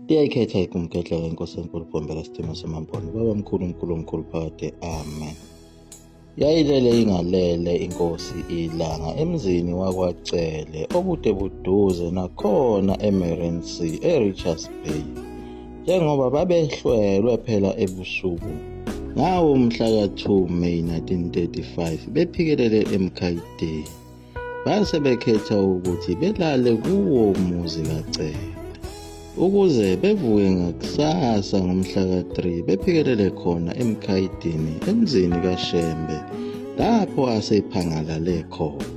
Iyayikhetha ikumgedlela inkosi enkulu Bhombela Sidima Samampondo baba mkhulu mkhulu mkhulu phakade amen. Yayilele ingalele inkosi ilanga emzini wakwaCele obude buduze nakhona eMerency eRichards Bay njengoba babehlwelwe phela ebusuku ngawo mhla ka-2 May 1935 bephikelele eMkhayideni. Base bekhetha ukuthi belale kuwo umuzi kaCele ukuze bevuke ngakusasa ngomhla ka-3 bephikelele khona eMkhayidini emzini kaShembe lapho asephangalale khona.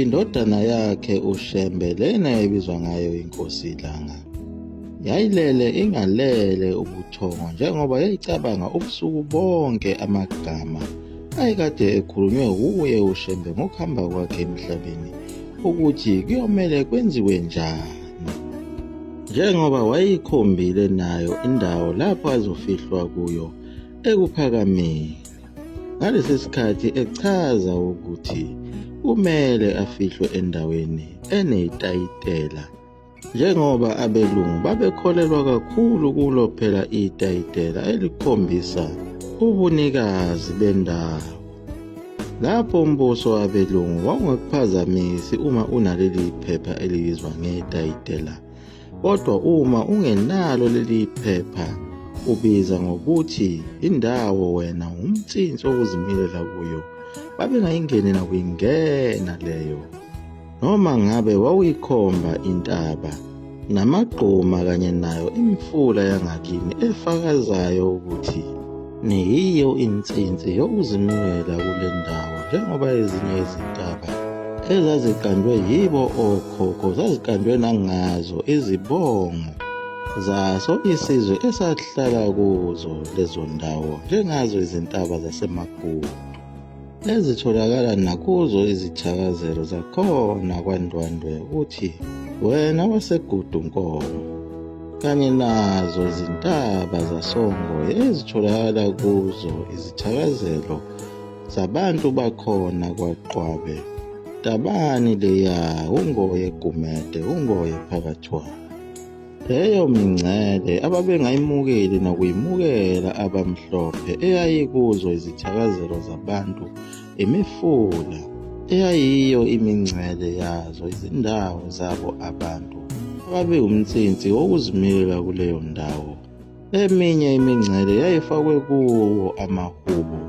Indodana yakhe uShembe lena yayibizwa ngayo inkosi iLanga yayilele ingalele ubuthongo njengoba yayicabanga ubusuku bonke amagama ayekade ekhulunywe wuye uShembe ngokuhamba kwakhe emhlabeni ukuthi kuyomele kwenziwe njani njengoba wayeyikhombile nayo indawo lapho azofihlwa kuyo ekuphakameni ngalesi sikhathi echaza ukuthi kumele afihlwe endaweni enetayitela Njengoba abelungu babekholelwa kakhulu kulo phela itayitela elikhombisa ubunikazi bendawo. Lapho umbuso wabelungu wawungakuphazamisi uma unaleli phepha elibizwa ngetayitela, kodwa uma ungenalo leli phepha ubiza ngokuthi indawo wena umtsinsi okuzimilela kuyo, babengayingeni nakuyingena leyo. Noma ngabe wawuyikhomba intaba namagquma kanye nayo imifula yangakini efakazayo ukuthi niyiyo insinsi yokuzimela kule ndawo njengoba ezinye izintaba ezaziqanjwe yibo okhokho zaziqanjwe nangazo izibongo zaso isizwe esahlala kuzo lezo ndawo njengazo izintaba zasemagudu. Ezitholakala nakuzo izithakazelo zakhona kwaNdwandwe uthi wena waseGudu Nkomo kanye nazo izintaba zasoNgoye ezitholakala kuzo izithakazelo zabantu bakhona kwaQwabe Tabani leya uNgoye Gumede uNgoye Phakathwayo. Leyo mingcele ababengayimukeli nokuyimukela abamhlophe eyayikuzo izithakazelo zabantu, imifula eyayiyo imingcele yazo izindawo zabo abantu ababewumnsinsi wokuzimilela kuleyo ndawo. Eminye imingcele yayifakwe kuwo amahubo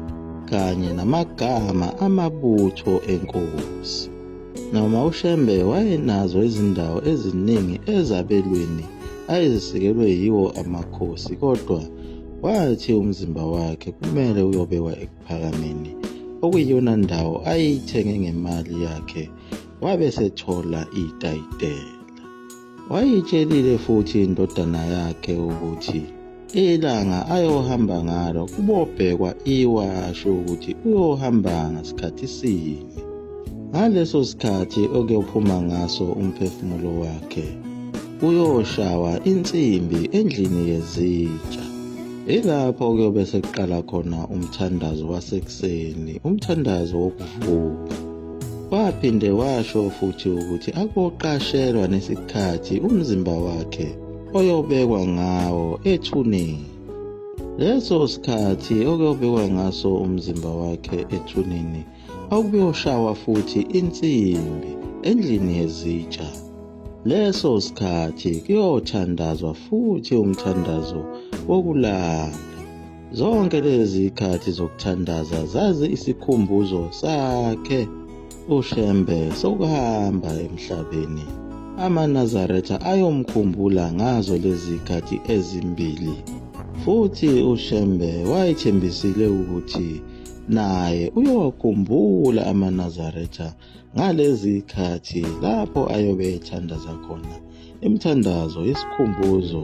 kanye namagama amabutho enkosi. Noma uShembe wayenazo izindawo eziningi ezabelweni ayezisikelwe yiwo amakhosi kodwa wathi umzimba wakhe kumele uyobekwa ekuphakameni okuyiyona ndawo ayeyithenge ngemali yakhe wabe sethola itayitela. Wayitshelile futhi indodana yakhe ukuthi ilanga ayohamba ngalo kubobhekwa iwasho ukuthi uyohamba ngasikhathi sini. Ngaleso sikhathi okuyophuma ngaso umphefumulo wakhe kuyoshawa insimbi endlini yezitsha. Ilapho kuyobe sekuqala khona umthandazo wasekuseni, umthandazo wokuvuka. Waphinde washo futhi ukuthi akoqashelwa nesikhathi umzimba wakhe oyobekwa ngawo ethuneni. Leso sikhathi okuyobekwa ngaso umzimba wakhe ethuneni okuyoshawa futhi insimbi endlini yezitsha. Leso sikhathi kuyothandazwa futhi umthandazo wokulala. Zonke lezi zikhathi zokuthandaza zazi isikhumbuzo sakhe uShembe sokuhamba emhlabeni. AmaNazaretha ayomkhumbula ngazo lezi zikhathi ezimbili. Futhi uShembe wayethembisile ukuthi naye uyowakhumbula amaNazaretha ngalezi zikhathi lapho ayobe ethandaza khona imithandazo yesikhumbuzo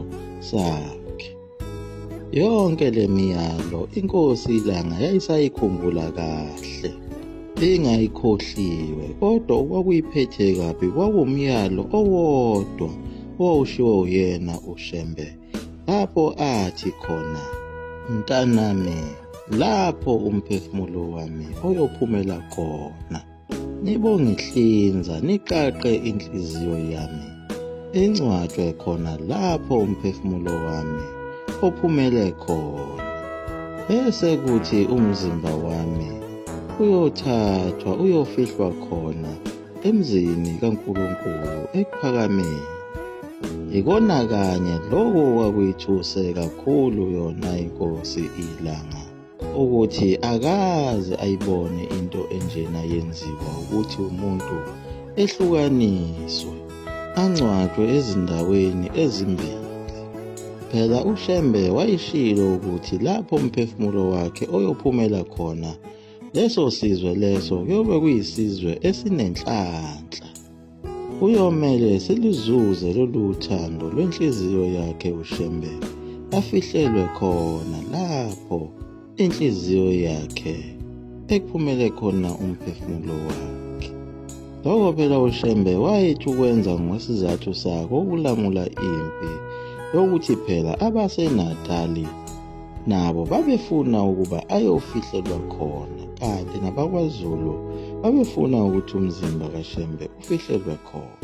sakhe. Yonke le miyalo inkosi iLanga yayisayikhumbula kahle ingayikhohliwe kodwa okwakuyiphethe kabi kwakuwumyalo owodwa owawushiwo uyena uShembe lapho athi khona mntanami lapho umphefumulo wami oyophumela khona nibongihlinza niqaqe inhliziyo yami. Ingcwatshwe khona lapho umphefumulo wami ophumele khona. Bese kuthi umzimba wami uyothathwa uyofihlwa khona emzini kaNkulunkulu ekuphakameni. Yikona kanye lokhu kwakuyithuse kakhulu yona inkosi iLanga ukuthi akaze ayibone into enjena yenziwa ukuthi umuntu ehlukaniswe angcwatshwe ezindaweni ezimbili. Phela uShembe wayeshilo ukuthi lapho umphefumulo wakhe oyophumela khona leso sizwe leso kuyobe kuyisizwe esinenhlanhla. Kuyomele siluzuze lolu thando lwenhliziyo yakhe uShembe afihlelwe khona lapho inhliziyo yakhe ekuphumele khona umphefumulo wakhe. Lokho phela uShembe wayethi ukwenza ngosizathu sakho ukulamula impi yokuthi phela abaseNatali nabo babefuna ukuba ayofihlelwa khona kanti nabakwaZulu babefuna ukuthi umzimba kaShembe ufihlelwe khona.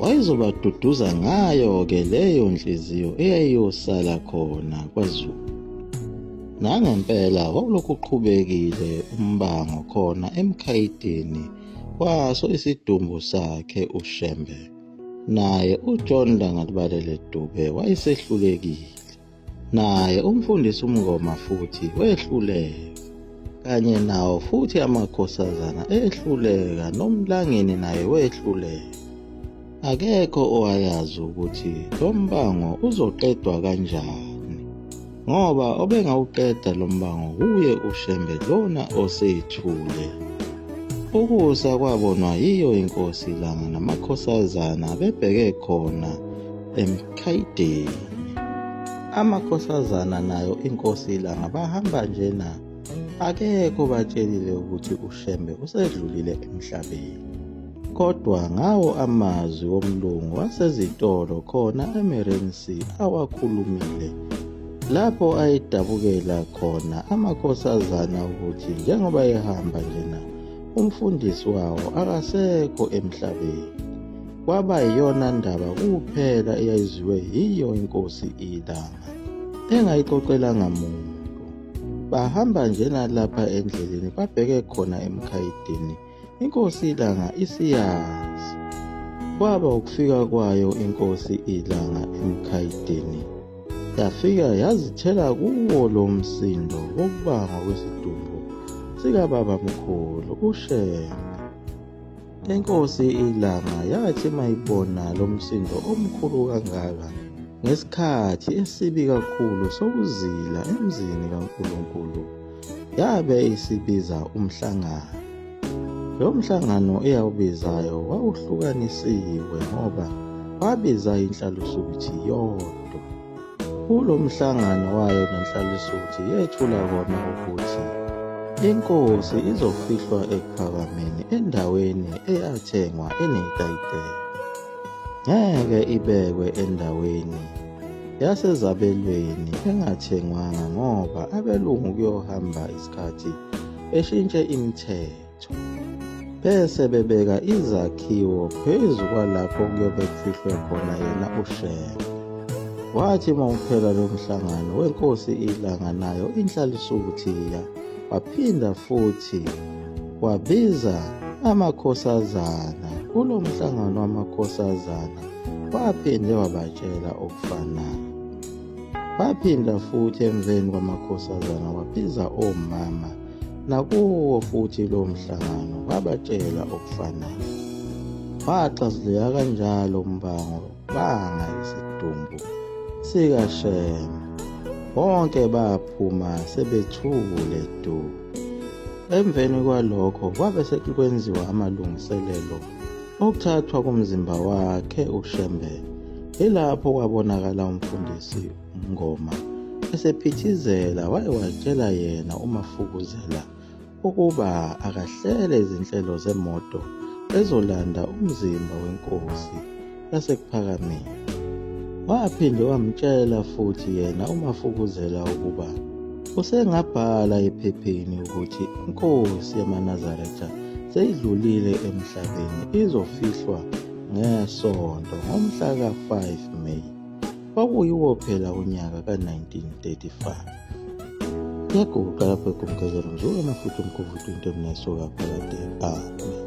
Wayezobaduduza ngayo-ke leyo nhliziyo eyayiyosala khona kwaZulu. Nangempela wawulokhu uqhubekile umbango khona emkhayidini waso isidumbu sakhe uShembe. Naye uJohn Langalibalele Dube wayesehlulekile. Naye umfundisi uMngoma futhi wehluleka. Kanye nawo futhi amakhosazana ehluleka noMlangeni naye wehluleka. Akekho owayazi ukuthi lo mbango uzoqedwa kanjani ngoba obengawuqeda lo mbango wuye uShembe lona osethule. Ukusa kwabonwa yiyo inkosi iLanga namakhosazana bebheke khona emkhayideni. Amakhosazana nayo inkosi iLanga bahamba njena akekho batshelile ukuthi uShembe usedlulile emhlabeni. Kodwa ngawo amazwi womlungu wasezitolo khona eMerensi awakhulumile lapho ayedabukela khona amakhosazana ukuthi njengoba ehamba njena umfundisi wawo akasekho emhlabeni. Kwaba yiyona ndaba kuphela eyayizwiwe yiyo inkosi iLanga engayixoxelanga muntu. Bahamba njena lapha endleleni babheke khona emkhayidini Inkosi iLanga isiyazi. Kwaba ukufika kwayo inkosi iLanga emkhayidini. Yafika yazithela kuwo lo msindo wokubangwa kwesidumbu sikababamkhulu uShembe. Inkosi iLanga yathi mayibona lo msindo omkhulu kangaka ngesikhathi esibi kakhulu sokuzila emzini kaNkulunkulu yabe isibiza umhlangano. Lo mhlangano eyawubizayo wawuhlukanisiwe ngoba wabiza inhlalisuthi yodwa. Kulo mhlangano wayo nenhlalisuthi yethula kona ukuthi inkosi izofihlwa ekuphakameni endaweni eyathengwa enetayitela. Ngeke ibekwe endaweni yasezabelweni engathengwanga ngoba abelungu kuyohamba isikhathi beshintshe imithetho bese bebeka izakhiwo phezu kwalapho kuyobe kufihlwe khona yena uShembe. Wathi uma uphela lo mhlangano wenkosi iLanga nayo inhlalisuthi waphinda futhi wabiza amakhosazana kulo mhlangano wamakhosazana waphinde wabatshela okufanayo. Waphinda futhi emveni kwamakhosazana wabiza omama nakuwo futhi lo mhlangano wabatshela okufanayo. Waxazuleka kanjalo umbango banga isidumbu sikaShembe. Bonke baphuma sebethule du. Emveni kwalokho kwabe sekwenziwa amalungiselelo okuthathwa komzimba wakhe uShembe. Yilapho kwabonakala umfundisi uMngoma esephithizela waye watshela yena uMafukuzela ukuba akahlele izinhlelo zemoto ezolanda umzimba wenkosi yaseKuphakameni. Waphinde wamtshela futhi yena uMafukuzela ukuba usengabhala ephepheni ukuthi inkosi yamaNazaretha seyidlulile emhlabeni izofihlwa ngeSonto ngomhla ka-5 May kwakuyiwo phela unyaka ka-1935. Yaguqa lapho egumgezelo mzukwana futhi umkhuvuthi into emneso kaphakade. Amen.